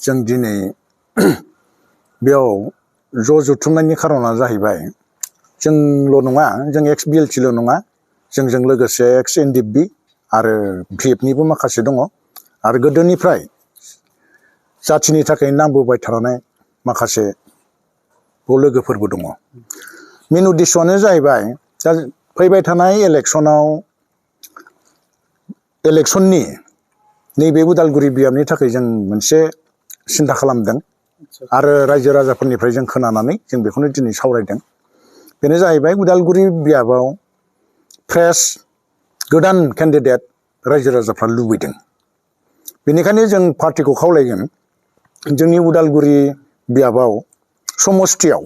जों दिनै बेयाव ज' जथुमनायनि खारना जाहैबाय जोंल' नङा, जों एक्स बिएलटिल' नङा, जोंजों लोगोसे एक्स एनडिएफबि आरो भिएफनिबो माखासे दङ आरो गोदोनिफ्राय जाथिनि थाखाय नांबोबाय थानाय माखासे लोगोफोरबो दङ। मेन उद्देश्यआनो जाहैबाय दा फैबाय थानाय इलेक्सननि नैबे उदालगुरि बियाबनि थाखाय जों मोनसे सिन्था खालामदों आरो रायजो राजाफोरनिफ्राय जों खोनानानै जों बेखौनो दिनै सावरायदों। बेनो जाहैबाय उदालगुरि बियाबाव फ्रेश गोदान केन्डिडेट रायजो राजाफ्रा लुबैदों। बेनिखायनो जों पार्टिखौ खावलायगोन जोंनि उदालगुरि बियाबाव समस्थियाव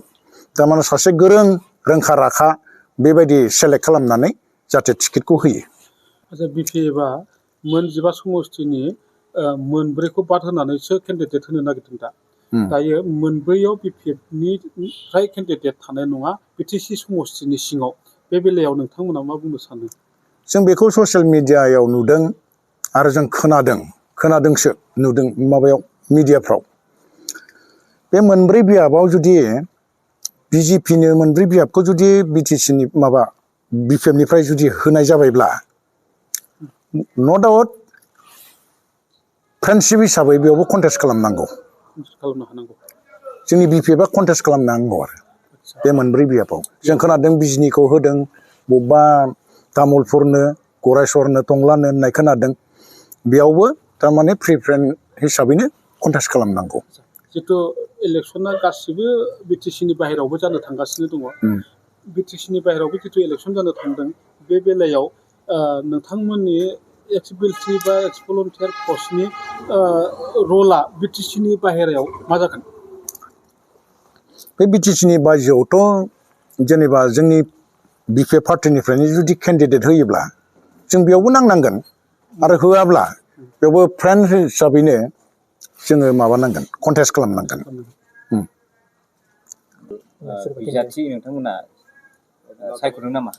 थारमाने सासे गोरों रोंखा राखा बेबायदि सेलेक्ट खालामनानै जाहाथे टिकेटखौ होयो। आচ্ছা बिपिएफआ मोन 15 समस्थिनि मोनब्रैखौ बाद होनानैसो केन्डिडेट होनो नागिरदों दा। दायो मोनब्रैयाव बिपिएफनिफ्राय केन्डिडेट थानाय नङा बिटिसि समस्थिनि सिङाव, बे बेलायाव नोंथांमोना मा बुंनो सानो? जों बेखौ ससियेल मिडियायाव नुदों आरो जों खोनादोंसो नुदों माबायाव मिडियाफ्राव। बे मोनब्रै बियाबाव जुदि बिजेपिनो मोनब्रै बियाबखौ जुदि बिटिसिनि माबा बिपिएफनिफ्राय जुदि होनाय जाबायब्ला न' डाउट फ्रेन्डशिप हिसाबै बेयावबो कन्टेस्ट खालामनांगौ। जोंनि बिपिएफआ कन्टेस्ट खालामनांगौ आरो बे मोनब्रै बियाबाव। जों खोनादों बिजनिखौ होदों, बबेबा तामुलपुरनो, गरायसरनो, टंलानो होननाय खोनादों। बेयावबो थारमाने प्रिफारेन्स हिसाबैनो कन्टेस्ट खालामनांगौ। जितु इलेक्सना गासिबो बिटिसिनि बाहेरावबो जानो थांगासिनो दङ। बिटिसिनि बाहेरावबो जितु इलेक्सन जानो थांदों, बे बेलायाव नोंथांमोननि एक्स बिएलटि बा एक्स भलन्टियार फर्सनि रला बिटिसिनि बाहेरायाव मा जागोन? बे बिटिसिनि बायजोआवथ' जेनेबा जोंनि बिपिएफ पार्टिनिफ्रायनो जुदि केन्डिडेट होयोब्ला जों बेयावबो नांनांगोन आरो होआब्ला बेयावबो फ्रेन्ड हिसाबैनो जोङो माबानांगोन, कन्टेस्ट खालामनांगोन। बिजाथि नोंथांमोना सायख'दों नामा?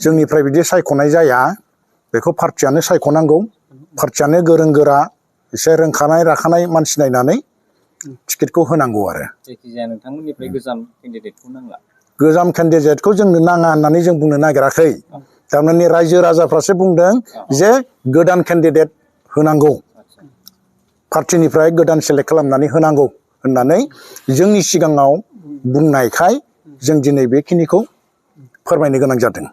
जोंनिफ्राय बिदि सायख'नाय जाया, बेखौ पार्टियानो सायख'नांगौ। पार्टियानो गोरों गोरा एसे रोंखानाय राखानाय मानसि नायनानै टिकेटखौ होनांगौ आरो। जायखिजाया नोंथांमोननिफ्राय गोजाम केन्डिडेटखौ नांला। गोजाम केन्डिडेटखौ जोंनो नाङा होननानै जों बुंनो नागिराखै। थारमाने रायजो राजाफ्रासो बुंदों जे गोदान केन्डिडेट होनांगौ, पार्टिनिफ्राय गोदान सेलेक्ट खालामनानै होनांगौ होननानै जोंनि सिगाङाव बुंनायखाय जों दिनै बेखिनिखौ फोरमायनो गोनां जादों।